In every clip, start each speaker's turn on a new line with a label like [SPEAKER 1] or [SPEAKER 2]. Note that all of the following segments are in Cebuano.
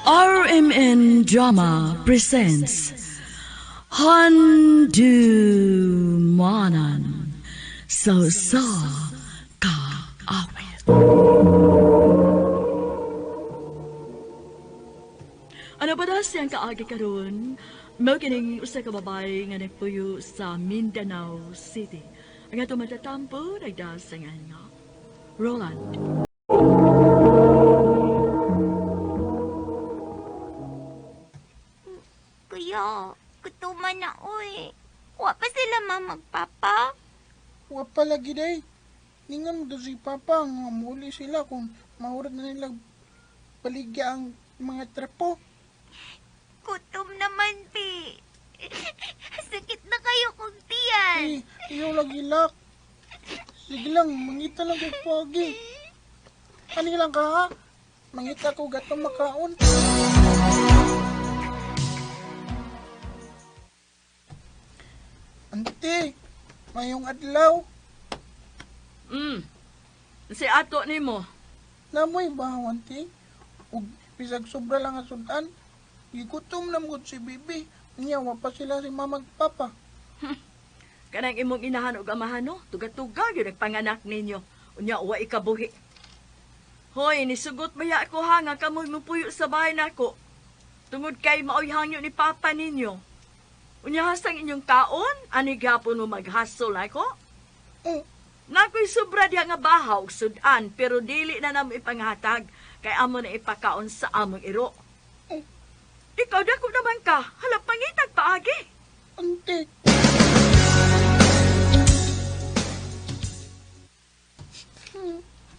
[SPEAKER 1] RMN Drama presents Handumanan sa sa Kaawit. Ano ba daw siyang kaagi karon? Mao kining usa ka babae nga nagpuyo sa Mindanao City. Ang ato matatampo nagdasangan nga Roland.
[SPEAKER 2] Kuya, gutuman na oy. Wa pa sila mamagpapa.
[SPEAKER 3] Wa pa lagi day. Ningon do si Papa nga muli sila kung mahurot na nila baligya ang mga trapo.
[SPEAKER 2] Gutom naman, bi. Sakit na kayo kong tiyan.
[SPEAKER 3] Ay, iyaw lagi lak. Sige lang, mangita lang kog pogi. Ani lang ka ha? Mangita ko gatong makaon. Ante, mayong adlaw.
[SPEAKER 1] Si ato nimo.
[SPEAKER 3] Namoy bahaw, ante. Ug bisag sobra lang ang sudan. Gigutom na mo si bibi. Niya, wa pa sila si mama ug papa.
[SPEAKER 1] Kanang imong inahan og amahan no, tuga-tuga gyud nagpanganak ninyo. Unya wa ikabuhi. Hoy, nisugot baya ako ha nga kamoy mupuyo sa bahay nako. Tungod kay maoy hangyo ni papa ninyo. Unya hasang inyong kaon, ani gihapon mo maghasol ako?
[SPEAKER 3] Oh,
[SPEAKER 1] Nakoy sobra diha nga bahaw og sudan pero dili na namo ipanghatag kay amo na ipakaon sa among iro.
[SPEAKER 3] Oh.
[SPEAKER 1] Ikaw dako naman ka, hala pangitag paagi.
[SPEAKER 3] ante.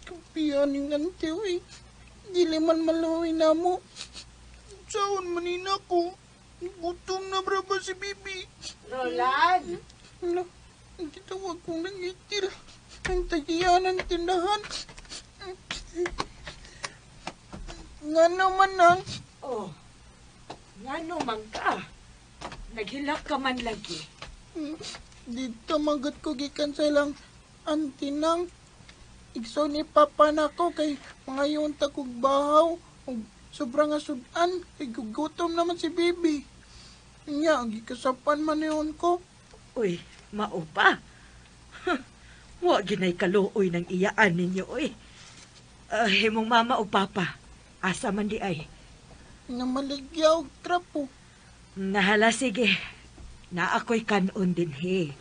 [SPEAKER 3] Kapiyan yung ante, uy. Dili man maluwi na mo. Saan man ko? Gutom na bra ba si bibi?
[SPEAKER 4] Roland!
[SPEAKER 3] Hala, ang gitawag kong nangitil. Ang tagiyan ng tindahan. Nga naman ang...
[SPEAKER 4] Oh, ngano man ka? Naghilak ka man lagi.
[SPEAKER 3] Dito magot ko gikan sa ilang antinang. Igso ni papa nako kay mga yun kog bahaw. Ug sobrang asudan kay gugutom naman si bibi. Nya, ang gikasapan man yun ko.
[SPEAKER 4] Uy, mao ba? Huh, wa ginay kaluoy ng iyaan ninyo, uy. Himong mama o papa, asa man di ay.
[SPEAKER 3] Namaligya og trapo.
[SPEAKER 4] Nahala, sige. Na ako'y kanon din, he.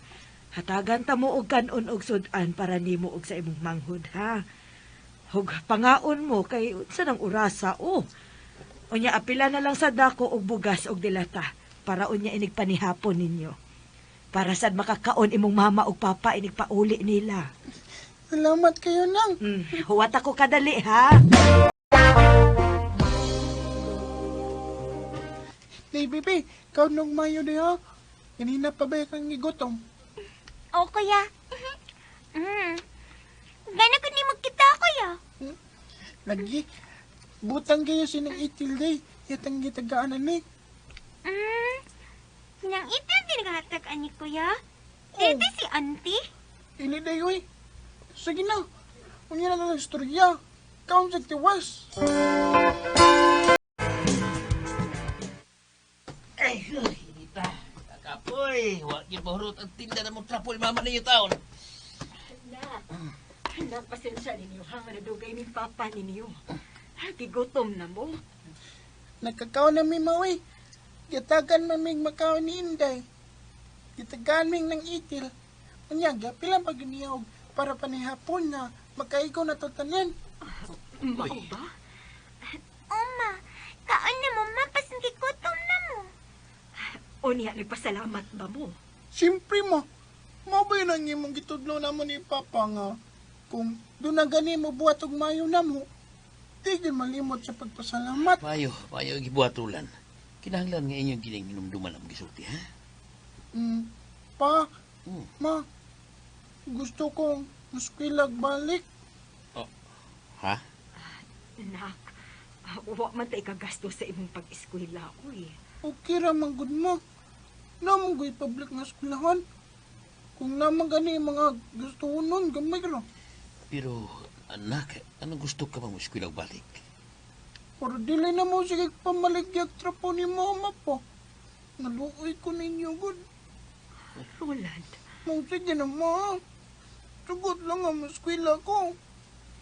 [SPEAKER 4] Hatagan ta mo og kanon og sudan para nimo og sa imong manghod, ha? Hug pangaon mo kay unsa nang orasa, oh. Unya apila na lang sa dako og bugas og dilata para unya inig panihapon ninyo. Para sad makakaon imong mama og papa inig pauli nila.
[SPEAKER 3] Salamat kayo nang.
[SPEAKER 4] Huwat ako kadali, ha?
[SPEAKER 3] Nay, bibi, ikaw nung mayo diha. Kanina pa ba kang gigutom?
[SPEAKER 2] O, kuya. Mm. Gana ko ni magkita, kuya.
[SPEAKER 3] Lagi, butang kayo sinang itil day. Yatang gitagaanan ni.
[SPEAKER 2] Mm. Nang itil din naghatag ani, kuya.
[SPEAKER 3] Oh.
[SPEAKER 2] Dito si auntie.
[SPEAKER 3] Ili day, uy. Sige na. Unya na lang istorya. Kaon sa tiwas.
[SPEAKER 5] Ay, hindi ta. Kakapoy, wa gyud mahurot ang tinda na mong trapo ni mama ninyo taon.
[SPEAKER 4] Anak, anak, pasensya ninyo ha, nga nadugay ning papa ninyo. Gigutom na mo.
[SPEAKER 3] Nagkakaon na mi mawi. Gitagan mamig makaon ni Inday. Gitagan ming ng itil. Unya, gapilang pag niyog para panihapon na makaigo na to tanan.
[SPEAKER 4] Mao ba?
[SPEAKER 2] Oma, kaon na mo, ma. Pasin kay gutom na mo.
[SPEAKER 4] O niya, nagpasalamat ba mo?
[SPEAKER 3] Siyempre mo, mao ba yun ang imong gitudlo namo ni Papa nga kung doon na gani mo buhat og mayo namo, di gyud malimot sa pagpasalamat.
[SPEAKER 5] Payo, payo gibuhatulan. Kinahanglan nga inyong gining hinumduman ang gisulti, ha?
[SPEAKER 3] Pa, ma, gusto kong muskwilag balik.
[SPEAKER 5] Ha?
[SPEAKER 4] Anak, wa man ta ikagasto sa imong pag-eskwela, uy.
[SPEAKER 3] Okay ra man gud mo. Namang goy public nga eskwelahan. Kung naman gani mga gusto nun, gamay ra.
[SPEAKER 5] Pero, anak, anong gusto ka bang eskwela balik?
[SPEAKER 3] Pero dili na mo sige pamaligyag trapo ni mama pa. Naluoy ko ninyo, gud.
[SPEAKER 4] Roland.
[SPEAKER 3] Mong sige na, ma. Tugot lang ang maskwila ko.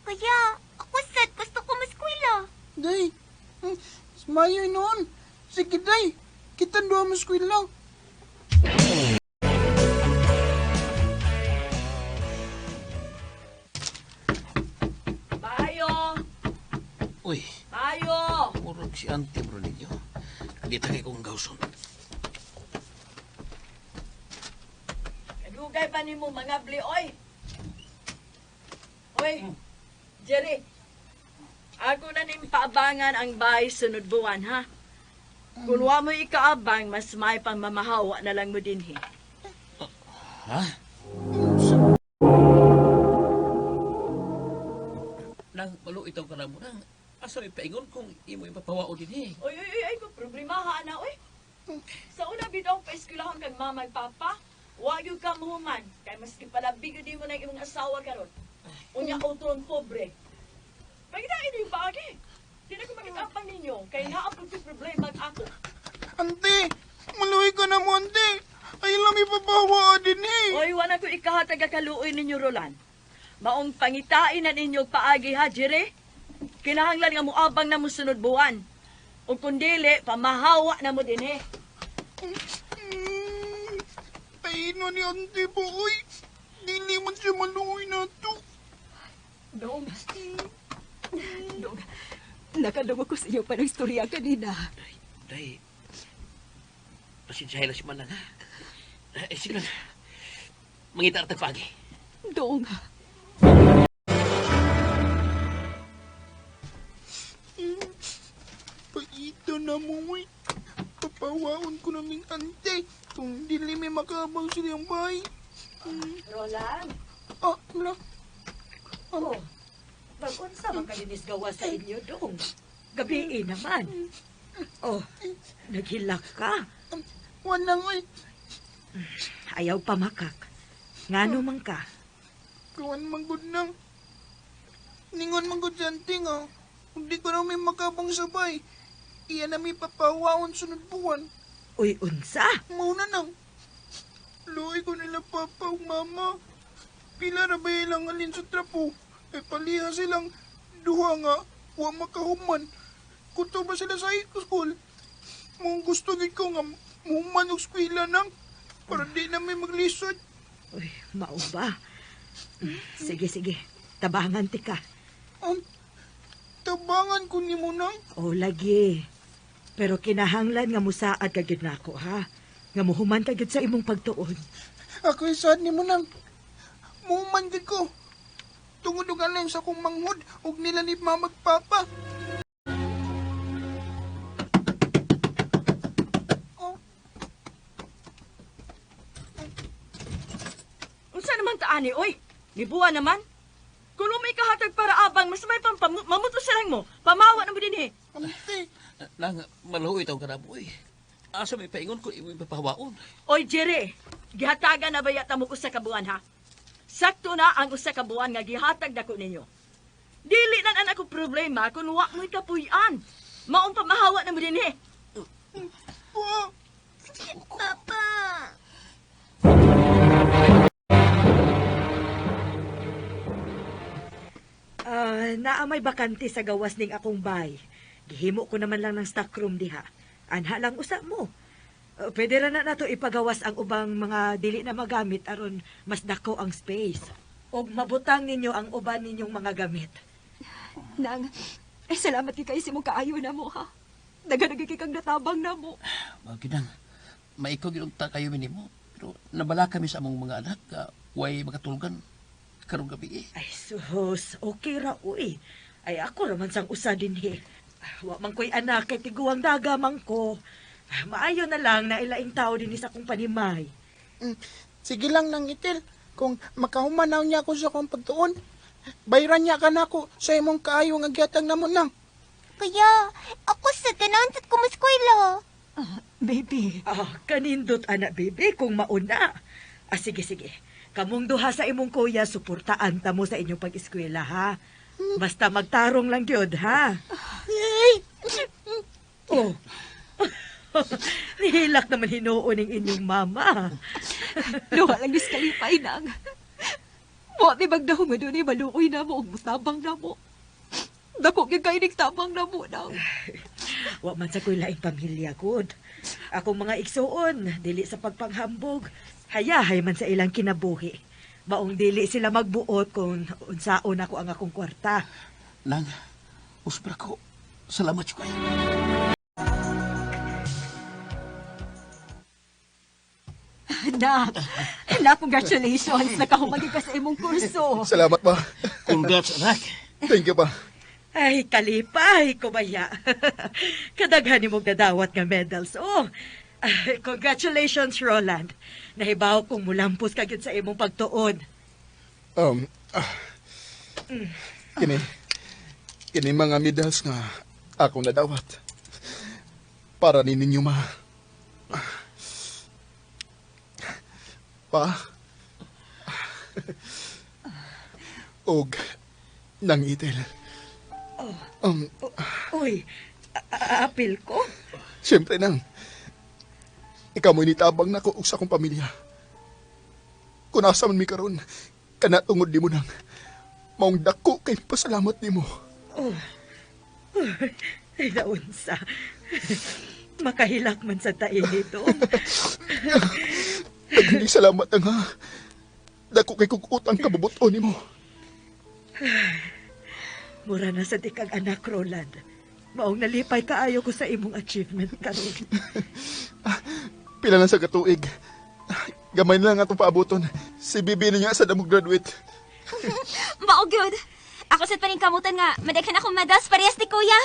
[SPEAKER 2] Kuya, ako sad gusto ko maskwela.
[SPEAKER 3] Day, mayo noon. Sige, day. Kita duha maskwila.
[SPEAKER 1] Bayo!
[SPEAKER 5] Uy,
[SPEAKER 1] Bayo!
[SPEAKER 5] murag si auntie bro ninyo. Dito kay kong gawson.
[SPEAKER 1] Kadugay pa nimo mga bli, oy! Oy, Jerry. Ako na ning paabangan ang bahay sunod buwan, ha? Kung wa mo ikaabang, mas may pang mamahawa na lang mo dinhi.
[SPEAKER 5] Ha? Nang maluit ang kanamo nang asa may paingon kung imo ipapawao din eh.
[SPEAKER 1] Oy, oy, oy, ay, ko problema ha, ana, oy. Sa una bitaw paeskwelahon kag mama ug papa, wa gyud ka muhuman kay maski palabig gyud mo na imong asawa karon. Unya utron pobre. Pagitain yung paagi. Di na ko makitapang ninyo kay naa pud ko'y problema ag ako.
[SPEAKER 3] Ante, maluoy ko na mo, ante. Ay lang ipapawa din eh.
[SPEAKER 1] Oy, wala ko ikahatag kaluoy ninyo Roland. Maong pangitain na ninyo og paagi ha, Jere. Kinahanglan nga moabang na mo sunod buwan. Ug kung dili, pamahawa na mo dinhi.
[SPEAKER 3] Paino ni ante po, uy. Dili man siya maluoy na to.
[SPEAKER 6] Dong. Dong. Nakadungog ko sa iyo pa ng istorya kanina.
[SPEAKER 5] Day, pasensyahin na si Manang ha. Eh, sige lang. Mangita na tagpagi.
[SPEAKER 6] Dong.
[SPEAKER 3] Paito na mo, uy. Papawaon ko naming ante. Kung dili may makabaw silang bahay.
[SPEAKER 4] Roland.
[SPEAKER 3] Ah, wala.
[SPEAKER 4] Oh. Pag-unsa man kalinis gawa sa inyo, dong. Gabi naman. Oh, naghilak ka.
[SPEAKER 3] Walang, uy.
[SPEAKER 4] Ayaw pamakak. Ngano man ka.
[SPEAKER 3] Kuwan man gud nang. Ningon man gud sa ante nga. Kung di ko na may makabang sabay. Iya na may papawaon sunod buwan.
[SPEAKER 4] Uy, unsa?
[SPEAKER 3] Mauna nang. Luoy ko nila papa ug mama. Pila na ba ilang alin sa trapo? E paliha silang duha nga wa makahuman. Kuto ba sila sa high school? Mong gusto gid ko nga muhuman og eskwela nang para di na may maglisod.
[SPEAKER 4] Uy, mao ba? Sige, sige. Tabangan ti ka.
[SPEAKER 3] Tabangan ko nimo nang.
[SPEAKER 4] O, lagi. Pero kinahanglan nga musaad ka gyud nako, ha? Nga muhuman ka gyud sa imong pagtuon.
[SPEAKER 3] Ako isaad nimo nang. Muhuman gid ko. Tungod og alin sa akong manghod ug nila ni mama ug papa. Oh,
[SPEAKER 1] Unsa naman taani, oy? Nibuwa naman. Kung may kahatag para abang, mas may pang mamuto sa lang mo. Pamawa na mo dinhi.
[SPEAKER 3] ante.
[SPEAKER 5] Nang maluit ang kanamo eh. Asa may paingon kung imo ipapawaon.
[SPEAKER 1] Oy, Jerry, gihatagan na ba yata mo usa ka buwan, ha? Sakto na ang usa ka buwan nga gihatag dako ninyo. Dili na anak ko problema kung wa mo'y kapuy-an. Maong pamahawa na mo dinhi.
[SPEAKER 3] Wa.
[SPEAKER 2] Papa.
[SPEAKER 4] Ah, naa may bakante sa gawas ning akong bay. Gihimo ko naman lang ng stockroom diha. Anha lang usa mo. Pwede ra na nato ipagawas ang ubang mga dili na magamit aron mas dako ang space. Og mabutang ninyo ang uban ninyong mga gamit.
[SPEAKER 6] Nang, ay salamat kay kayo sa kaayo na mo, ha? Daghan na kang natabang na mo.
[SPEAKER 5] Mga ginang, maikaw ginunta kayo minimo. Pero nabala kami sa among mga anak, way makatulgan karong gabi eh.
[SPEAKER 4] Ay sus, okay ra uy. Ay ako ra man sang usa dinhi. Wa man ko'y anak kay tiguang daga man ko. Maayo na lang na ilaing tao dinhi sa akong panimay.
[SPEAKER 3] Sige lang nang itil. Kung makahuman na niya ako sa akong pagtuon, bayran niya ka nako sa imong kaayo nga gihatag namo nang.
[SPEAKER 2] Kuya, ako sa ganahan sad ko maskwela.
[SPEAKER 6] Baby,
[SPEAKER 4] Ah, kanindot anak bebe kung mauna. Ah, sige sige. Kamong duha sa imong kuya, suportaan ta mo sa inyong pag-eskwela ha. Basta magtarong lang gyud ha. Oh. Nihilak naman hinuon ng inyong mama.
[SPEAKER 6] Luha lang dis kalipay nang. Mo ni magdahong nga doon maluoy na mo ug mutabang na mo. Dako gyud kay tabang na mo nang.
[SPEAKER 4] Wa man sa ko'y laing pamilya gud. Akong mga igsuon, dili sa pagpanghambog. Hayahay man sa ilang kinabuhi. Maong dili sila magbuot kung unsaon ako ang akong kwarta.
[SPEAKER 5] Nang, usbra ko. Salamat ko kayo.
[SPEAKER 6] Anak, anak, congratulations. Nakahumagi ka sa imong kurso.
[SPEAKER 3] Salamat pa.
[SPEAKER 5] Congrats, anak.
[SPEAKER 3] Thank you pa.
[SPEAKER 4] Ay, kalipay, kumaya. Kadaghan ni mong nadawat nga medals. Oh, ay, congratulations, Roland. Nahibaw kong mulampos ka gyud sa imong pagtuon.
[SPEAKER 3] Um, ah, kini, kini mga medals nga ako nadawat. Para ni ninyo ma. Pa. Og nang itil. Um,
[SPEAKER 4] Uy, apil ko.
[SPEAKER 3] Siyempre nang. Ikaw mo'y nitabang nako ug sa akong pamilya. Kung asa man mi karon, kana tungod nimo nang. Maong dako kay pasalamat nimo.
[SPEAKER 4] Ay, naunsa. Makahilak man sa tae nito.
[SPEAKER 3] Daghang salamat ang ha. Dako kay kog utang kabubuton nimo.
[SPEAKER 4] Mura na sa dikag anak, Roland. Maong nalipay kaayo ko sa imong achievement karon.
[SPEAKER 3] Pila na sa katuig. Gamay na lang atong paabuton. Si Bibi ninyo sa damog graduate.
[SPEAKER 2] Mao gyud. Ako sa paningkamutan nga madaghan akong medals parehas ni kuya.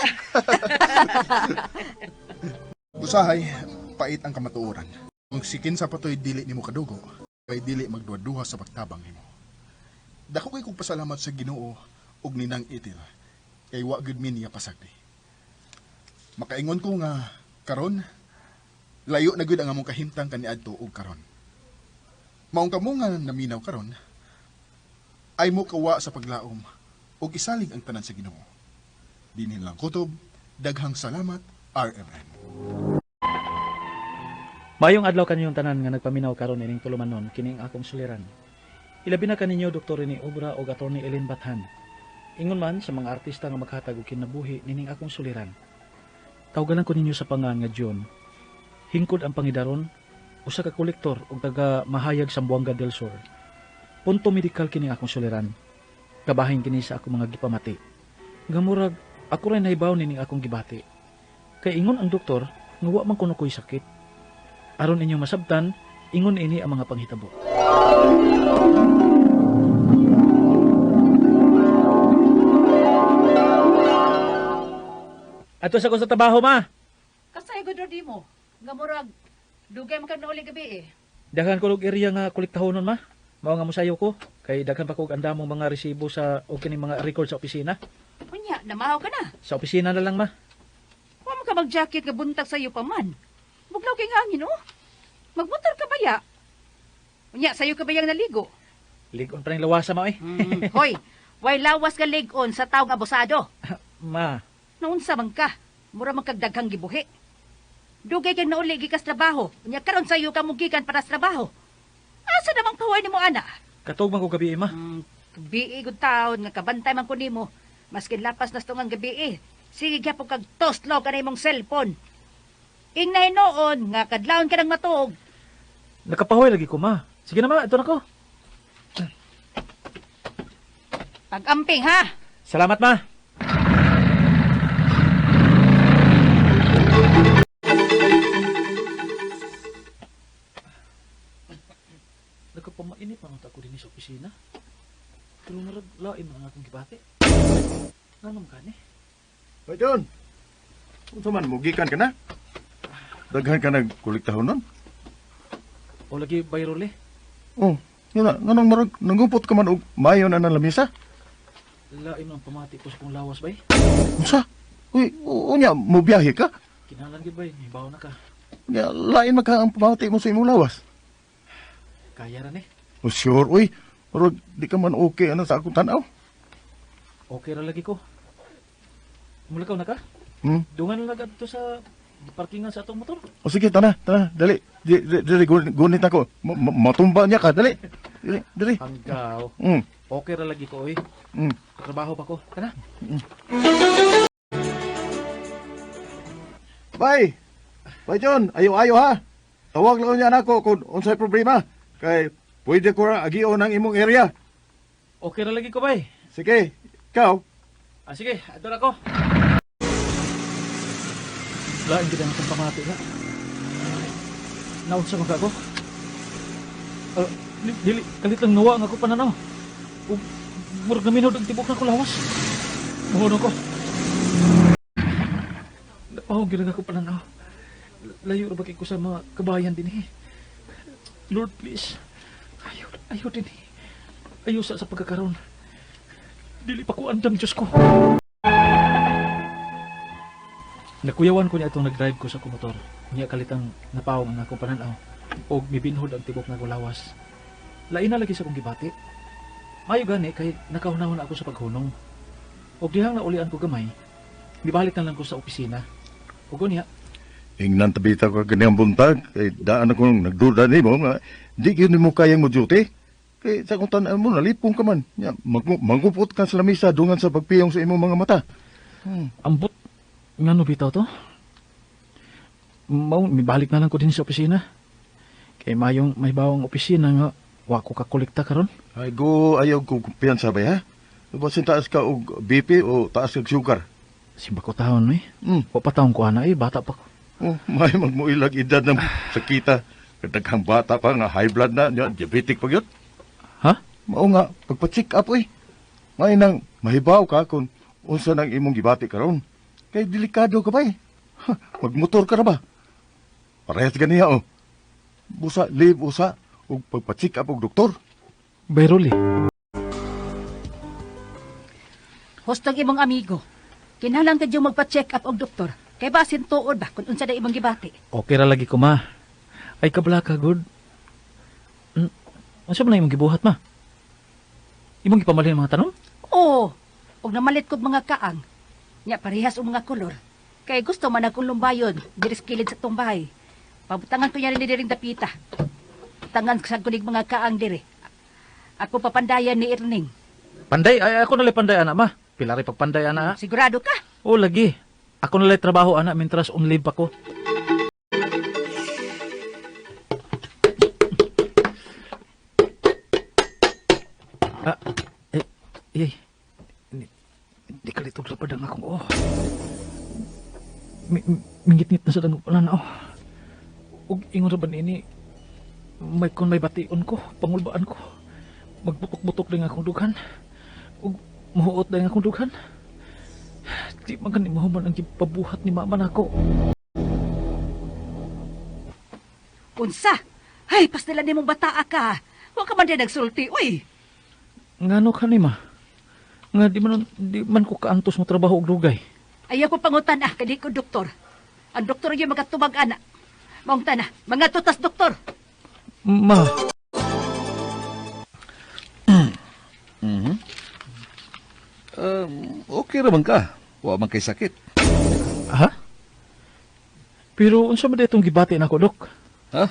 [SPEAKER 3] Usahay, pait ang kamatuoran. Kung sikin sa patoy dili nimo kadugo, kay dili magduha-duha sa pagtabang nimo. Dako kay kong pasalamat sa Ginoo ug ninang itil, kay wa gyud mi niya pasagdi. Makaingon ko nga karon layo na gyud ang among kahimtang kaniadto ug karon. Maong kamo nga naminaw karon, ay mo kawa sa paglaom ug isalig ang tanan sa Ginoo. Dinhin lang kutob, daghang salamat, RMN.
[SPEAKER 7] Mayong adlaw kaninyong tanan nga nagpaminaw karon ining tulumanon kining akong suliran. Ilabi na kaninyo Dr. Rene Obra o Attorney Ellen Bathan. Ingon man sa mga artista nga maghatag og kinabuhi nining akong suliran. Tawgalan ko ninyo sa pangan nga John. Hingkod ang pangidaron, usa ka kolektor og taga Mahayag Zamboanga del Sur. Punto medikal kini akong suliran. Kabahin kini sa akong mga gipamati. Nga murag ako rin nahibaw nining akong gibati. Kay ingon ang doktor nga wa man kuno ko'y sakit. Aron inyong masabtan, ingon ini ang mga panghitabo. Ato sa ko sa trabaho, ma.
[SPEAKER 8] Kasay gud di mo. Nga murag dugay man kag nauli gabi eh.
[SPEAKER 7] Daghan ko og area nga kolektahonon, ma. Mao nga mosayo ko kay daghan pa ko og andamong mga resibo sa o kining mga record sa opisina.
[SPEAKER 8] Unya, namahaw ka na.
[SPEAKER 7] Sa opisina na lang, ma.
[SPEAKER 8] Wa man ka mag-jacket nga buntag sa iyo pa man. Buglaw kay hangin oh. Magmotor ka baya. Unya, sayo ka bayang naligo?
[SPEAKER 7] Ligon pa ning lawasa, ma, eh.
[SPEAKER 8] Hoy, way lawas ka lig-on sa taong abusado.
[SPEAKER 7] Ma,
[SPEAKER 8] Naunsa man ka? Mura man kag daghang gibuhi. Dugay kay nauli gikas trabaho. Unya karon sayo ka mugikan para sa trabaho. Asa namang paway nimo ana?
[SPEAKER 7] katog man ko gabi, eh, ma.
[SPEAKER 8] Gabi gud taon nga kabantay man ko nimo. Maskin lapas na tungang gabi eh. Sige gyapon kag toslog ka na imong cellphone. Ing na hinuon nga kadlawon ka nang matuog.
[SPEAKER 7] Nakapahoy lagi ko, ma. Sige na, ma, ito na ko.
[SPEAKER 8] Pag-amping ha.
[SPEAKER 7] Salamat, ma. Nagkapamainit man ako din sa opisina. Pero marag lain man ang akong gibati. Nga naman gani?
[SPEAKER 9] Hoy, John. Unsa man mugikan ka na? Daghan ka nagkolektahon nun?
[SPEAKER 7] O lagi bayrol eh.
[SPEAKER 9] Oh, nga nganong marag nangumpot ka man og mayo na ng lamisa?
[SPEAKER 7] Lain man ang pamati ko sa kong lawas bay.
[SPEAKER 9] Unsa? Uy, unya mobiyahe ka?
[SPEAKER 7] Kinahanglan gid bay, hibaw na ka.
[SPEAKER 9] Unya lain man ka ang pamati mo sa imong lawas.
[SPEAKER 7] Kaya ra ni.
[SPEAKER 9] Oh, sure, uy. Murag di ka man okay ano sa akong tan-aw.
[SPEAKER 7] Okay ra lagi ko. Mulakaw na ka?
[SPEAKER 9] Hmm?
[SPEAKER 7] Dungan na lang adto sa parkingan sa atong motor.
[SPEAKER 9] O sige, tana, tana, dali. Dali, gunit ako. Matumba niya ka, dali. Dali, dali.
[SPEAKER 7] Hanggaw. Okay ra lagi ko, oy. Trabaho pa ko. Tana.
[SPEAKER 9] Bye. Bye, John. Ayo-ayo ha. Tawag lang niya nako kung unsay problema. Kay pwede ko ra agion ang imong area.
[SPEAKER 7] Okay ra lagi ko, bay.
[SPEAKER 9] Sige, ikaw.
[SPEAKER 7] Ah, sige, adto na ko. Lain gid ang akong pamati na. Naunsa man ka ko? Dili, kalit lang nawa ang ako pananaw. Ug murag naminaw ang tibok na ko lawas. Muhuno ko. Oh, gid ang ako pananaw. Layo ra ba kay ko sa mga kabayan din eh. Lord, please. Ayaw, ayaw din eh. Ayaw sa pagkakaroon. Dili pa ko andam, Diyos ko. Nakuyawan ko niya itong nag-drive ko sa kumotor. Niya kalitang napawang ang akong pananaw. Og mibinhod ang tibok na lawas. Lain na lagi sa akong gibati. Mayo gani kay nakahunahon ako sa paghunong. Og dihang naulian ko gamay, mibalik na lang ko sa opisina. Ug unya,
[SPEAKER 9] Ingnan tabita ko ganiyang buntag, kay daan ako nagduda nimo nga di gyud nimo kayang mo duty. Kay sa kung tan-an mo nalipong ka man. Nya mangupot ka sa lamisa dungan sa pagpiyong sa imong mga mata.
[SPEAKER 7] Ambot ngano bitaw to? Mao mibalik na lang ko din sa opisina. Kay mayong may bawang opisina nga wa ko kakolekta karon.
[SPEAKER 9] Ay go ayaw ko kumpiyansa ba ha? Basin taas ka og BP o taas kag sugar.
[SPEAKER 7] Simba ko taon eh. Wa pa taon ko ana eh, bata pa ko.
[SPEAKER 9] Oh, may magmuilag edad ng sakita. Kadaghang bata pa nga high blood na, nya, diabetic pa gyud.
[SPEAKER 7] Ha?
[SPEAKER 9] Mao nga pagpa-check up oy. May nang mahibaw ka kung unsa nang imong gibati karon. Kay delikado ka ba eh. Ha, magmotor ka na ba? Parehas ganiya oh. Busa leave usa ug pagpa-check up og doktor.
[SPEAKER 7] Bayrol eh.
[SPEAKER 8] Hustong imong amigo. Kinahanglan ka diyong magpa-check up og doktor. Kay basin tuod ba kung unsa na imong gibati.
[SPEAKER 7] Okay ra lagi ko ma. Ay kabla ka good. Unsa man na imong gibuhat ma? Imong gipamalhin ang mga tanom?
[SPEAKER 8] Oo. Og namalit kog mga kaang. Nya parehas og mga kolor. Kay gusto man akong lumbayon diri sa kilid sa tong bahay. Pabutangan ko niya rin diring dapita. Tangan sa kunig mga kaang diri. Ako papandayan ni Erning.
[SPEAKER 7] Panday ay ako nalay panday ana ma. Pila ray pagpanday ana.
[SPEAKER 8] Sigurado ka?
[SPEAKER 7] Oo lagi. Ako nalay trabaho ana mintras on leave pa ko. Ah, eh, eh, di kalitog sa padang akong oh. Mingit-ngit na sa dangog pananaw. Ug ingon ra ba niini, may kun may bation ko, pangulbaan ko. Magbutok-butok din akong dughan. Ug muhuot din akong dughan. Di man gani mahuman ang gipabuhat ni mama nako.
[SPEAKER 8] Unsa? Ay, pastila nimong bataa ka. Wa ka man din nagsulti, uy.
[SPEAKER 7] Ngano ka ni ma? Nga di man ko kaantos mo trabaho og dugay.
[SPEAKER 8] Ayaw ko pangutan ah, kadi ko doktor. Ang doktor yung magatubag ana. Maong tana, mga tutas doktor.
[SPEAKER 7] Ma.
[SPEAKER 10] Okay ra man ka. Wa man kay sakit.
[SPEAKER 7] Ha? Pero unsa man itong gibati nako, Dok?
[SPEAKER 10] Ha?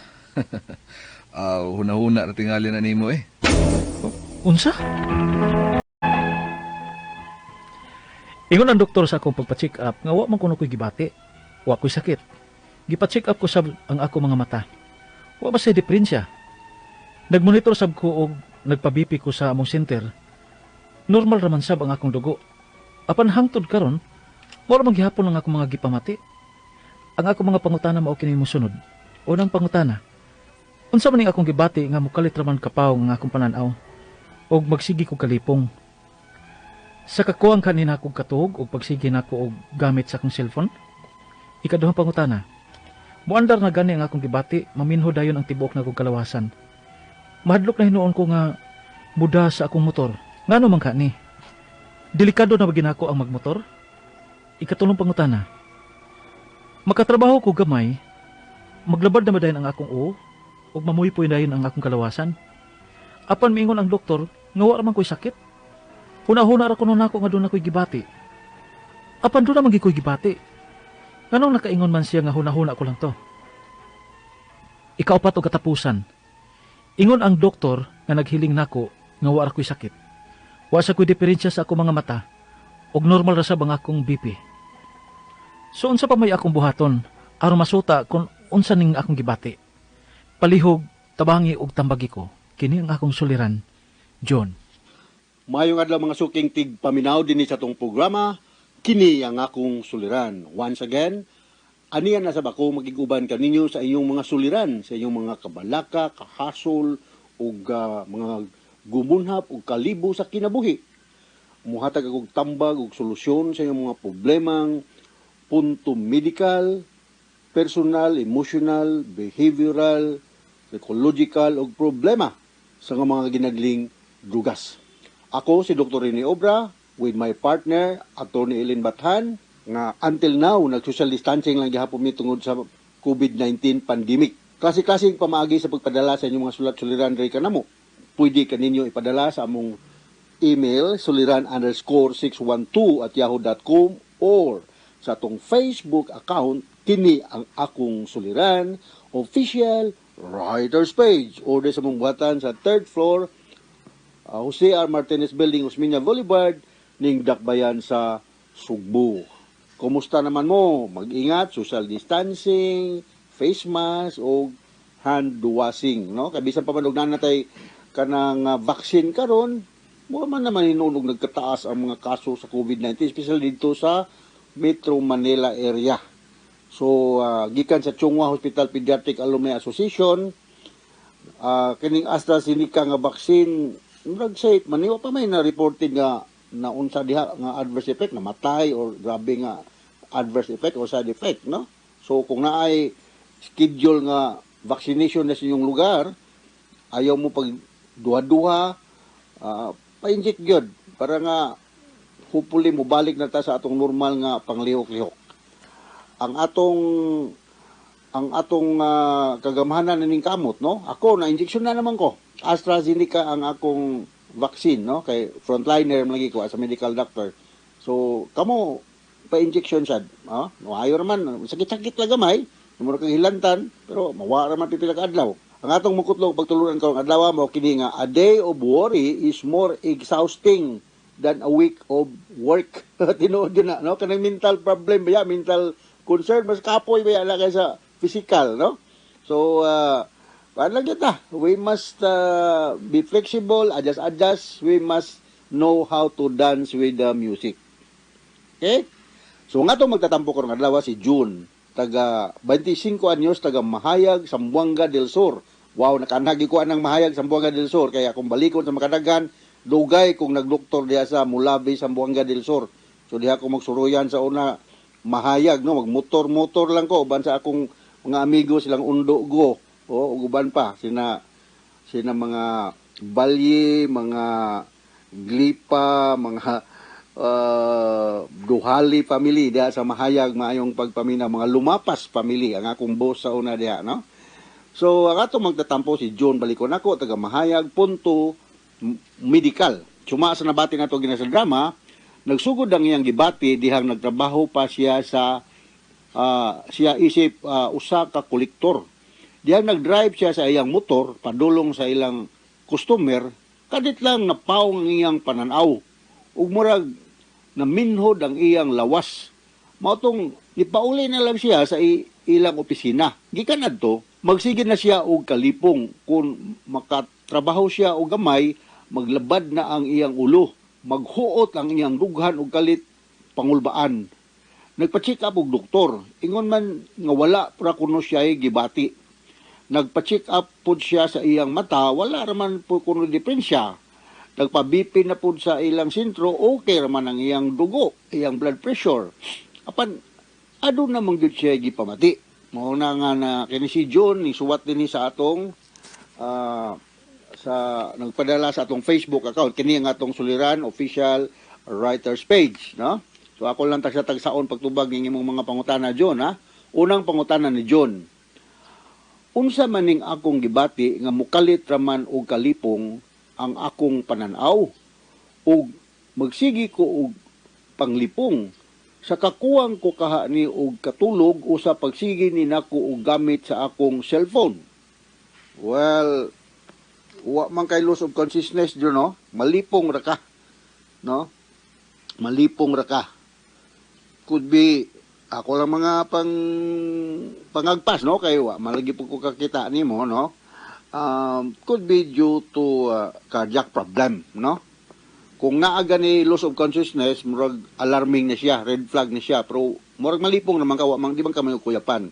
[SPEAKER 10] Huna-huna ra tingali na nimo eh.
[SPEAKER 7] Unsa? Ingon ang doktor sa akong pagpa-check up nga wa man kuno ko'y gibati. Wa ko'y sakit. Gipa-check up ko sab ang ako mga mata. Wa ba sa diferensya? Nagmonitor sab ko og nagpa-BP ko sa among center. Normal raman sab ang akong dugo. Apan hangtod karon, wa ra man gihapon ang akong mga gipamati. Ang akong mga pangutana mao kini mosunod. Unang pangutana, unsa man ning akong gibati nga mokalit ra man kapaw ang akong panan-aw og magsigi ko kalipong. Sa kakuwang kanina akong katuog og pagsigi nako og gamit sa akong cellphone? Ikaduhang pangutana, muandar na gani ang akong gibati, maminho dayon ang tibuok na akong kalawasan. Mahadlok na hinuon ko nga muda sa akong motor. Ngano man kani? Delikado na ba ginako ang magmotor? Ikatulong pangutana, makatrabaho ko gamay, maglabad na ba dayon ang akong uo ug mamuypoy dayon ang akong kalawasan? Apan miingon ang doktor nga wa ra man ko'y sakit. Huna-huna ra kuno nako nga doon ako'y gibati. Apan doon naman ko'y gibati. Nganong nakaingon man siya nga hunahuna ko lang to. Ikaupat og katapusan. Ingon ang doktor nga naghiling nako nga wa ra ko'y sakit. Wa sa ko'y diferensya sa akong mga mata ug normal ra sab ang akong BP. So unsa pa may akong buhaton aron masuta kung unsa ning akong gibati. Palihog, tabangi ug tambagi ko. Kini ang akong suliran, John.
[SPEAKER 11] Maayong adlaw, mga suking tigpaminaw dinhi sa atong programa, kini ang akong suliran. Once again, aniya na sab ako makig-uban kaninyo sa inyong mga suliran, sa inyong mga kabalaka, kahasol ug mga gumunhap ug kalibo sa kinabuhi. Muhatag akong tambag ug solusyon sa inyong mga problemang punto medical, personal, emotional, behavioral, psychological ug problema sa mga ginadling drugas. Ako si Dr. Rene Obra with my partner, Attorney Ellen Bathan, nga until now nag-social distancing lang gihapon mi tungod sa COVID-19 pandemic. Klase-klaseng pamaagi sa pagpadala sa inyong mga sulat suliran diri kanamo. Pwede kaninyo ipadala sa among email suliran_612@yahoo.com or sa atong Facebook account, kini ang akong suliran official writers page, or sa among buhatan sa third floor, Jose R. Martinez Building, Osmeña Boulevard, ning Dakbayan sa Sugbo. Kumusta naman mo? Mag-ingat, social distancing, face mask o hand washing, no? Kay bisan pa man og naa natay kanang vaccine karon, mo man naman hinuon og nagkataas ang mga kaso sa COVID-19, especially dito sa Metro Manila area. So, gikan sa Chong Hua Hospital Pediatric Alumni Association, kining AstraZeneca nga vaccine, murag safe man, wa pa may na reported nga naunsa diha nga adverse effect, namatay or grabe nga adverse effect or side effect, no? So kung naay schedule nga vaccination na sa inyong lugar, ayaw mo pag duha-duha, pa-inject gyud para nga hopefully mobalik na ta sa atong normal nga panglihok-lihok. Ang atong kagamhanan ning kamot, no? Ako na injection na naman ko. AstraZeneca ang akong vaccine, no? Kay frontliner man lagi ko as a medical doctor. So, kamo pa-injection sad, ha? No, ayo raman, sakit-sakit lang gamay, mura kang hilantan, pero mawa ra man pipila ka adlaw. Ang atong mukutlong pagtulunan karong adlaw mo kini nga a day of worry is more exhausting than a week of work. Tinuod yun na, no? Kanang mental problem ba ya, mental concern, mas kapoy ba ya kaysa physical, no? So, paano lang kita? We must be flexible, adjust, adjust. We must know how to dance with the music. Okay? So, nga itong magtatampo karong adlaw si June, taga 25 anyos, taga Mahayag, Zamboanga del Sur. Wow, nakanhagi ko ang Mahayag, Zamboanga del Sur. Kaya kung balikon sa makadagan, dugay kung nagdoktor diha sa Molave, Zamboanga del Sur. So diha ko magsuruyan sa una Mahayag, no, magmotor-motor lang ko uban sa akong mga amigo, silang Undo Go o ug uban pa sina sina mga Balye, mga Glipa, mga Duhali family diha sa Mahayag, maayong pagpamina, mga Lumapas family ang akong boss sa una diha, no? So ang atong magtatampo si John balikon ako, taga Mahayag, punto medical. Suma sa nabati nato gina sa drama, nagsugod ang iyang gibati dihang nagtrabaho pa siya sa siya isip usa ka kolektor. Dihang nag-drive siya sa iyang motor padulong sa ilang customer, kadit lang napaong ang iyang pananaw. Ug murag naminhod ang iyang lawas. Mao tong nipauli na lang siya sa ilang opisina. Gikan adto, magsige na siya og kalipong. Kung makatrabaho siya og gamay, maglabad na ang iyang ulo, maghuot ang iyang dughan og kalit pangulbaan. Nagpa-check up og doktor. Ingon man nga wala pra kuno siya gibati. Nagpa-check up pud siya sa iyang mata, wala raman po kuno diferensya. Nagpa-BP na pud sa ilang sentro, okay raman ang iyang dugo, iyang blood pressure. Apan aduna man gyud siya gipamati. Mao na nga na kini si John ni suwat dinhi sa atong sa nagpadala sa atong Facebook account, kini ang atong suliran official writers page, no? So ako lang tagsa tagsaon pagtubag ning imong mga pangutana, John, ha. Unang pangutana ni John: Unsa man ning akong gibati nga mukalit raman og kalipong ang akong pananaw ug magsigi ko og panglipong? Sa kakuwang ko kaha ni og katulog o sa pagsige ni nako og gamit sa akong cellphone. Well, wa man kay loss of consciousness dyo, no? Malipong ra ka, no? Malipong ra ka. Could be ako lang mga pangagpas, no? Kay wa malagi po ko kakita nimo, no? Could be due to cardiac problem, no? Kung naa gani loss of consciousness, murag alarming na siya, red flag na siya, pero murag malipong naman ka, wa man di man ka may kuyapan.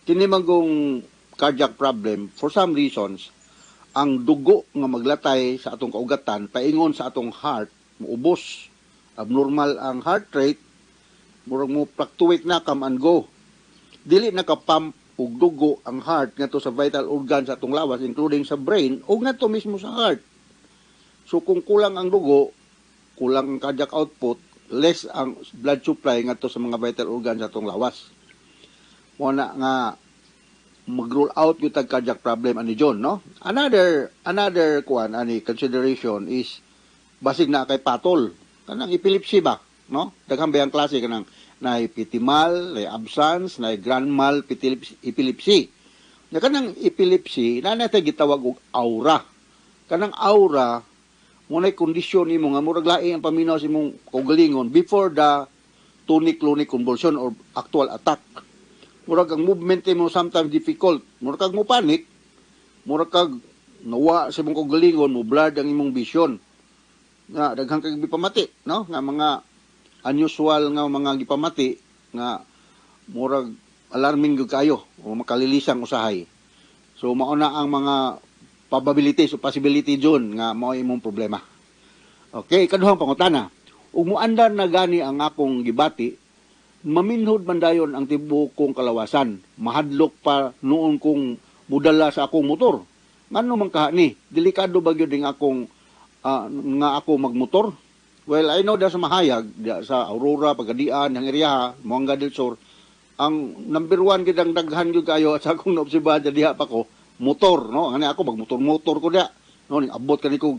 [SPEAKER 11] Kini man kung cardiac problem, for some reasons, ang dugo nga maglatay sa atong kaugatan paingon sa atong heart muubos, abnormal ang heart rate, murag mo fluctuate na, come and go, dili na ka-pump og dugo ang heart ngadto sa vital organ sa atong lawas, including sa brain ug ngadto mismo sa heart. So kung kulang ang dugo, kulang ang cardiac output, less ang blood supply ngadto sa mga vital organs sa atong lawas. Mo na nga mag-rule out yung tag cardiac problem ani John, no? Another kuan ani consideration is basig na kay patol, kanang epilepsy ba, no? Daghan ba ang klase, kanang naay petit mal, naay absence, naay grand mal epilepsy. Nya kanang epilepsy na natay gitawag og aura. Kanang aura mo nay kondisyon nimo nga murag lain ang paminaw sa imong kaugalingon before the tonic-clonic convulsion or actual attack. Murag ang movement mo sometimes difficult. Murag kag mo panic, murag kag nawa sa imong kaugalingon, mo blurred ang imong vision. Nga daghan kag gipamati, no? Nga mga unusual nga mga gipamati nga murag alarming gyud kayo o makalilisang usahay. So mao na ang mga probabilities o possibility dyan nga mao imong problema. Okay, ikaduhang pangutana. Ug muandar na gani ang akong gibati, maminhod man dayon ang tibuok kong kalawasan. Mahadlok pa noon kong mudala sa akong motor. Ngano man kaha ni? Delikado ba gyud ang akong nga ako magmotor? Well, I know da sa Mahayag, da sa Aurora, Pagadian, ang area, Moanga del Sur, ang number one gid ang daghan gyud kayo sa akong naobserbahan diha pa ko, motor, no? Ngani ako magmotor-motor ko diha. No, ning abot kani ko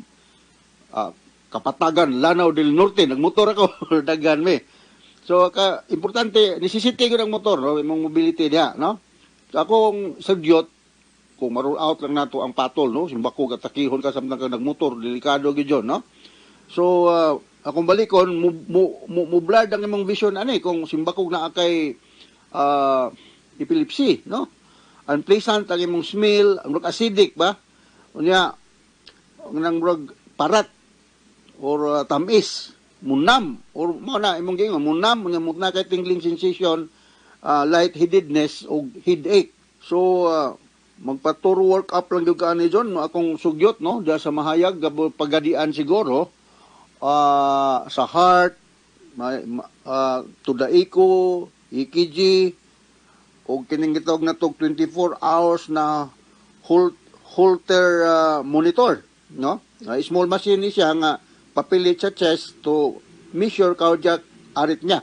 [SPEAKER 11] Kapatagan, Lanao del Norte, nagmotor ako, daghan mi. So ka importante necessity gyud ang motor, no, imong mobility diha, no? So akong sugyot kung ma-rule out lang nato ang patol, no, simbako katakihon ka samtang ka nagmotor, delikado gyud yun, no? So akong balikon mo blurred ang imong vision ani kung simbakog na kay epilepsy, no? Unpleasant ang imong smell, ang murag acidic ba? Unya nang murag parat or tamis, munam or mao na imong giingon munam, unya mo na kay tingling sensation, light-headedness o headache. So magpa-thorough work up lang gyud ka ani John, no, akong sugyot, no, diya sa Mahayag, Pagadian siguro, sa heart, to the echo, EKG, o kining gitawag na tog 24 hours na Holter monitor, no? Small machine ni siya nga papilit sa chest to measure cardiac arrhythmia.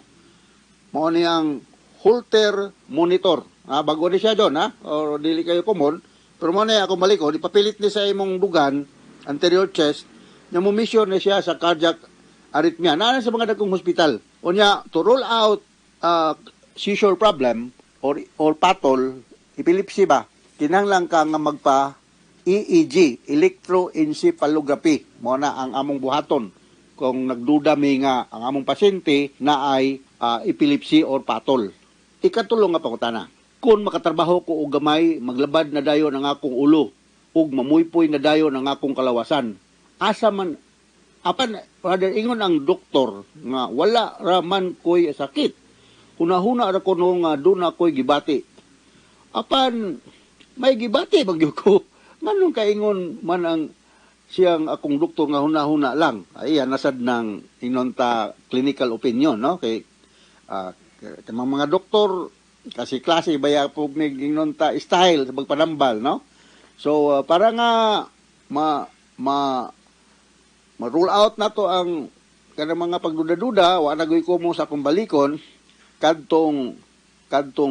[SPEAKER 11] Mao ni ang Holter monitor. Bago ni siya doon, ha? Or dili kayo common. Pero mo na ako balik ko, ipapilit ni sa imong dugan, anterior chest, nga mo measure ni siya sa cardiac arrhythmia. Naa sa mga dagkong hospital. Unya, to rule out seizure problem or patol, epilepsy ba, kinahanglan ka nga magpa EEG, electroencephalography. Mo na ang among buhaton kung nagduda mi nga ang among pasyente na ay epilepsy or patol. Ikatulo nga pangutana. Kung makatrabaho ko og gamay, maglabad na dayon ang akong ulo ug mamuypoy na dayon ang akong kalawasan. Asa man apan brother ingon ang doktor nga wala ra man koy sakit. Hunahuna ra ko no nga duna koy gibati. Apan may gibati man gyud ko. Nganong kaingon man ang siyang akong doktor nga hunahuna lang. Ay nasad ng inonta clinical opinion, no, kay mga doktor kasi klase baya po may inonta style sa pagpanambal, no? So para nga ma ma ma rule out na to ang kanang mga pagduda-duda, wa na ko mo sa akong balikon kadtong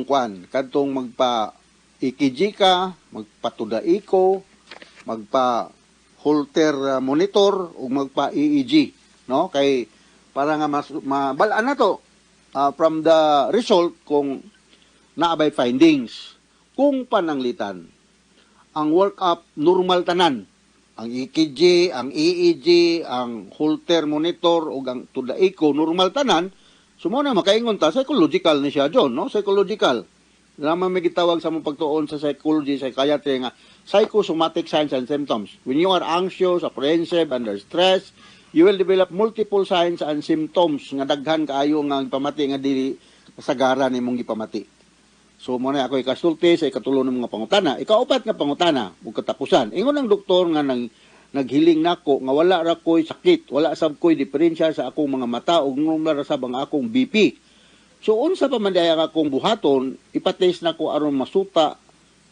[SPEAKER 11] kwan, kadtong magpa EKG ka, magpatuda echo, magpa Holter monitor ug magpa EEG, no? Kay para nga mas mabalaan na to. from the result kung naa bay findings. Kung pananglitan, ang work-up normal tanan. Ang EKG, ang EEG, ang Holter monitor ug ang to the echo normal tanan. So mo na makaingon ta, psychological ni siya, John, no? Psychological. Naman may gitawag sa mong pagtuon sa psychology, psychiatry nga psychosomatic signs and symptoms. When you are anxious, apprehensive, under stress, you will develop multiple signs and symptoms nga daghan kaayo nga gipamati nga dili kasagaran nimong gipamati. So mo na ako ikasulti sa ikatulo ng mga pangutana. Ikaupat nga pangutana ug katapusan. Ingon ang doktor nga nang naghiling nako nga wala ra ko'y sakit, wala sab ko'y diferensya sa akong mga mata ug normal ra sab ang akong BP. So unsa pa man diay ang akong buhaton, ipatest nako aron masuta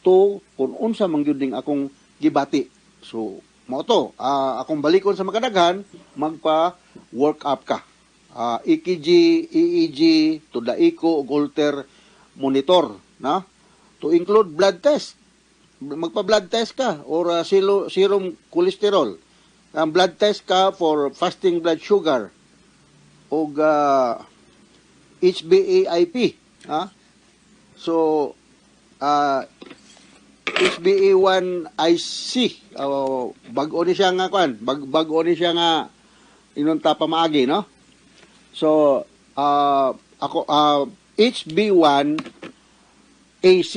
[SPEAKER 11] to kung unsa man gyud ning akong gibati. So mao to, akong balikon sa makadaghan, magpa work up ka. EKG, EEG, to the echo ug Holter monitor, na? To include blood test. Magpa blood test ka or serum cholesterol. Ang blood test ka for fasting blood sugar ug HbA1c, ha? So HbA1c, bag-o ni siya nga kwan, bag-o ni siya nga inunta pamaagi, no? So ako HB1 AC,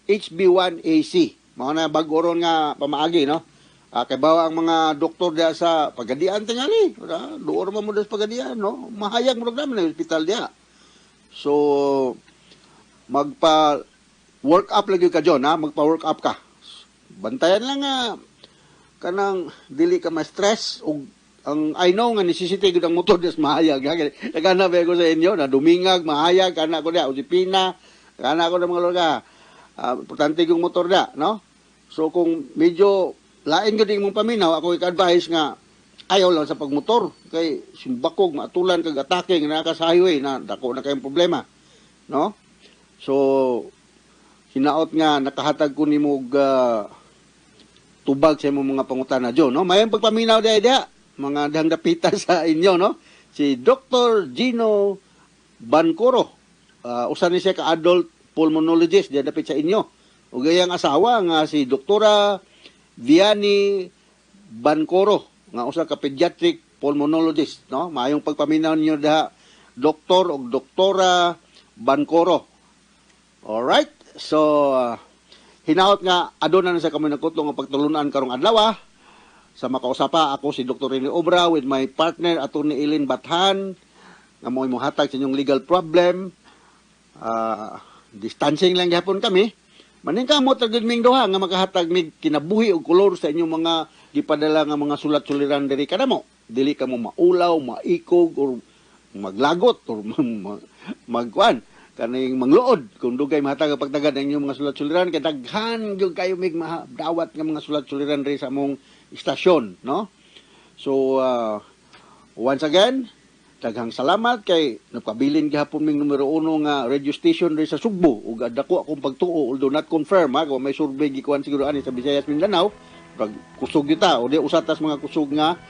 [SPEAKER 11] HB1AC, mao na bag-o ron nga pamaagi, no? Kay bawa ang mga doktor diya sa Pagadian tingali, duor man mo sa Pagadian, no? Mahayag mo naman ng ospital diya. So magpa work up lagi ka, John, ha? Magpa work up ka. Bantayan lang nga kanang dili ka ma-stress ug ang I know nga necessity gud ang motor des mahayag. Nagana ba ko sa inyo na dumingag mahayag kana ko diya o si Pina, kana ko ng mga lugar. Importante yung motor da, no? So kung medyo lain gud imong paminaw, ako i-advise nga ayaw lang sa pagmotor kay simbakog maatulan kag atake nga naa ka sa highway na dako na kayong problema, no? So hinaot nga nakahatag ko nimo og tubag sa imong mga pangutana, Jo, no? Mayong pagpaminaw diha diha, mga dihang dapita sa inyo, no? Si Dr. Gino Bancoro, usa ni siya ka adult pulmonologist diha dapit sa inyo. Ug iyang asawa nga si Doktora Vianney Bancoro nga usa ka pediatric pulmonologist, no? Maayong pagpaminaw ninyo diha, Doktor ug Doktora Bancoro. Alright. So hinaot nga aduna na sa kamo nagkutlo nga pagtulunan karong adlaw. Sa makausapa ako si Dr. Rene Obra with my partner, Attorney Eileen Bathan, nga mo'y mohatag sa inyong legal problem. Distancing lang gihapon kami. Maningkamot ra gyud ming duha nga makahatag mig kinabuhi og kolor sa inyong mga gipadala nga mga sulat-suliran diri kanamo. Dili kamo maulaw, maikog or maglagot or magkuan kaning mangluod kung dugay mahatag ang pagtagad ang inyong mga sulat-suliran, kay daghan gyud kayo mig dawat nga mga sulat-suliran diri sa among istasyon, no? So once again, daghang salamat kay nagpabilin gihapon ming numero 1 nga radio station diri sa Sugbo ug dako akong pagtuo, although not confirm, ha, kung may survey gikuan siguro ani sa Visayas, Mindanao, pag kusog kita o di usa tas mga kusog nga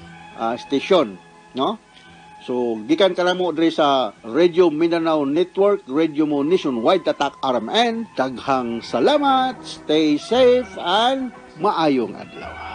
[SPEAKER 11] station, no? So gikan kanamo diri sa Radio Mindanao Network, Radio Mo Nationwide, Tatak RMN. Daghang salamat, stay safe and maayong adlaw.